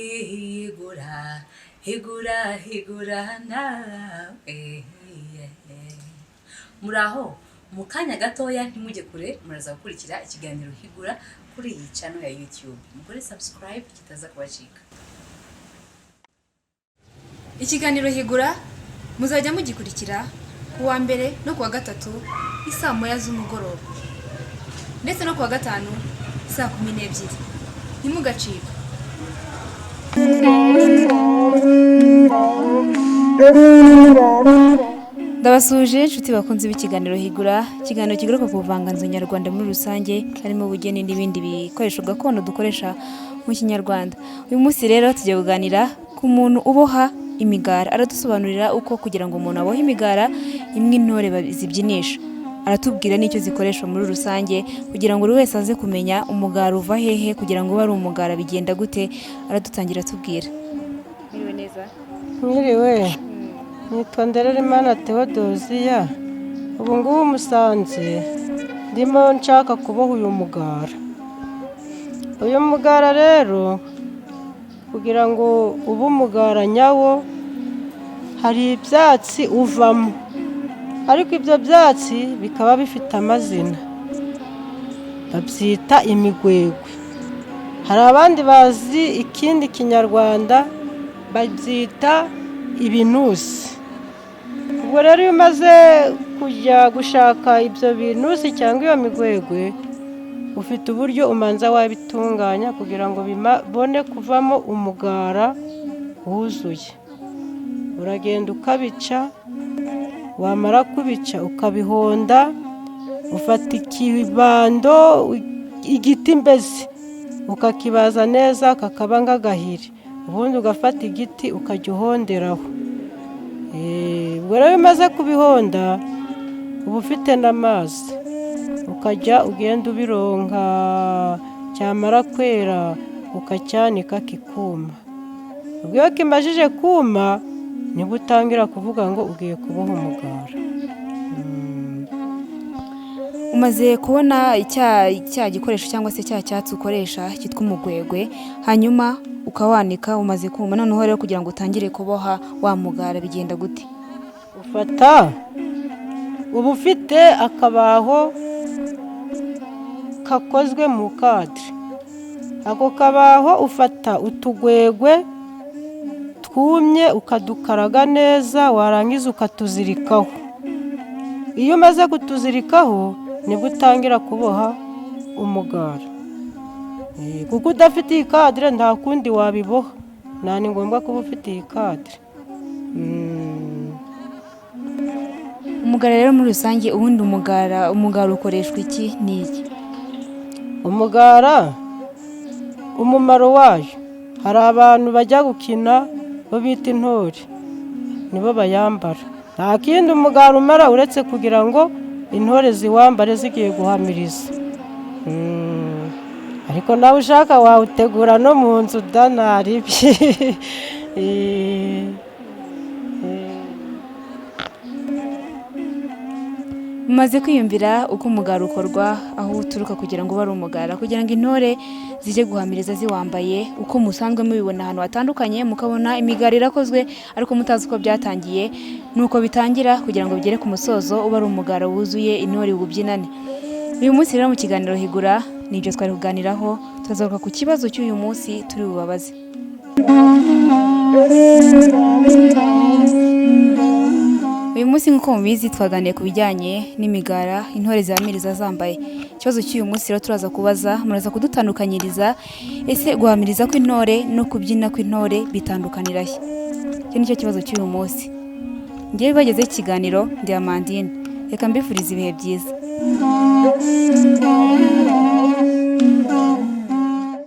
Higura, higura, higura nawe. Muraho, mu kanya gatoya ntimujye kure, muraza gukurikira ikiganiro Higura kuri iyi channel ya YouTube. Mukore subscribe kitaza kubacika. Ikiganiro Higura muzajya mugikurikira ku wa mbere no ku wa gatatu isaa 1 z'umugoroba, ndetse no ku wa gatanu saa 12. Ntimugacikwe. Ndabasuhuje inshuti bakunze b'ikiganiro Higura, ikiganiro kigaruka ku buvanganzo nyarwanda muri rusange, harimo ubugeni n'ibindi bikoresho gakondo dukoresha mu kinyarwanda. Uyu munsi rero tugiye kuganira ku muntu uboha imigara. Aradusobanurira uko kugira ngo umuntu abohe imigara imwe intore zibyinisha. Aratubwira n'icyo zikoreshwa muri rusange kugira ngo buri wese aze kumenya umugara uva hehe, kugira ngo ube ari umugara bigenda gute. Aradutangira atubwira. Mwiriwe neza. Mwiriwe, nitwa Ndererimana Theodosia. Ubu ngubu musanze ndimo nshaka kuboha uyu mugara. Uyu mugara rero kugira ngo ube umugara nyawo, hari ibyatsi uvamo, ariko ibyo byatsi bikaba bifite amazina, babyita imigwegwe. Hari abandi bazi ikindi kinyarwanda babyita ibinusi. Ubwo rero iyo umaze kujya gushaka ibyo binusi cyangwa iyo migwegwe, ufite uburyo umanza wabitunganya kugira ngo bibone kuvamo umugara wuzuye. Uragenda ukabica, wamara kubica ukabihonda, ufata ikibando, igiti mbese, ukakibaza neza kakaba nk'agahiri, ubundi ugafata igiti ukajya uhonderaho. Ubwo rero iyo umaze kubihonda uba ufite n'amazi, ukajya ugenda ubironka, cyamara kwera ukacyanika kikuma. Ubwo iyo kimajije kuma nibwo utangira kuvuga ngo ugiye kuboha umugara. Umaze kubona cya gikoresho cyangwa se cya cyatsi ukoresha cyitwa umugwegwe, hanyuma ukawanika umaze kuma. Noneho rero kugira ngo utangire kuboha wa mugara bigenda gute? Ufata, uba ufite akabaho kakozwe mu kadire. Ako kabaho ufata utugwegwe twumye ukadukaraga neza, warangiza ukatuzirikaho. Iyo umaze kutuzirikaho nibwo utangira kuboha umugara. Kuko udafite iyi kadire nta kundi wabiboha, nta ni ngombwa kuba ufite iyi kadire. Umugara rero muri rusange, ubundi umugara ukoreshwa iki n'iki? Umugara umumaro wayo, hari abantu bajya gukina bo bita intore, nibo bayambara. Nta kindi umugara umara uretse kugira ngo intore ziwambare zigiye guhamiriza. Ariko nawe ushaka wawutegura no mu nzu da ntaribi. Mumaze kwiyumvira uko umugara ukorwa, aho uturuka kugira ngo ube ari umugara, kugira ngo intore zijye guhamiriza ziwambaye, uko musanzwe mubibona ahantu hatandukanye, mukabona imigara irakozwe ariko mutazi uko byatangiye, nuko bitangira kugira ngo bigere ku musozo uba ari umugara wuzuye intore ububyinane. Uyu munsi rero mu kiganiro Higura nibyo twari kuganiraho, tuzagaruka ku kibazo cy'uyu munsi turi bubabaze. Uyu munsi nk'uko mubizi twaganiriye ku bijyanye n'imigara intore zihamiriza zambaye. Ikibazo cy'uyu munsi rero turaza kubaza, muraza kudutandukanyiriza ese guhamiriza kw'intore no kubyina kw'intore bitandukanira he? Icyo nicyo kibazo cy'uyu munsi. Ngewe bagezeho ikiganiro ndi Amandine. Reka mbifurize ibihe byiza.